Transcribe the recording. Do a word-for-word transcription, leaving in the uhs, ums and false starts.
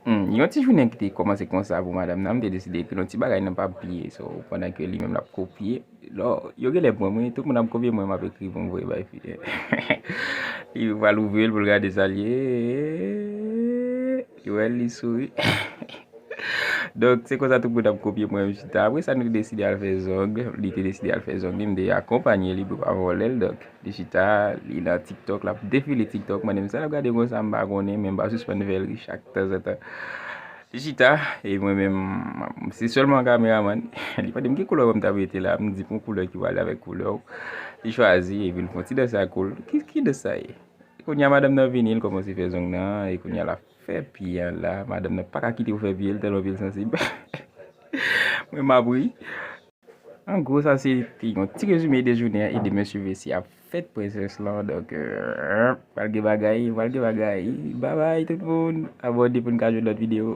Hmm, yon ti jounen ki te kòmanse konsa pou madanm nan, m te deside ekri yon ti bagay nan papye, so, pandan ke li menm l ap kopye. Lò, yo genlè pran mwen, tout moun ap kopye mwen, m ap ekri pou m voye bay fi. Li pral ouvri l pou l gade sa l ye. Li wè l, li souri. Donk, se konsa tout moun ap kopye mwen, m chita. Apre sa, nou te deside al fè zong. Li te deside al fè zong li, m te akonpanye li pou pa vòlè l. Donk, li chita, li nan TikTok, l ap defile TikTok. Mwen menm, sa l ap gade konsa, m pa konnen, men m pa sispann fè l ri chak tanzantan. Li chita, e mwen menm, se sèlman kameramann. Li pa di m ki koulè m ta mete la, m di pou koulè ki pale avèk koulè w. Li chwazi, epi l fè yon ti dans ak koulè. Ki, ki dans sa ye? Kounye a madanm nan vini, l kòmanse fè zong nan, e kounye a l ap fè pye a la. Madanm nan pa ka kite w fè pye l, tèlman pye l sansib. Mwen m ap ri. An gwo, sa se te yon ti rezime de jounen an, e demen Sylvesty ap fèt prensès lan. Donk, euh, pral gen bagay, pral gen bagay. Babay tout moun, abòne pou n ka jwenn lòt videyo.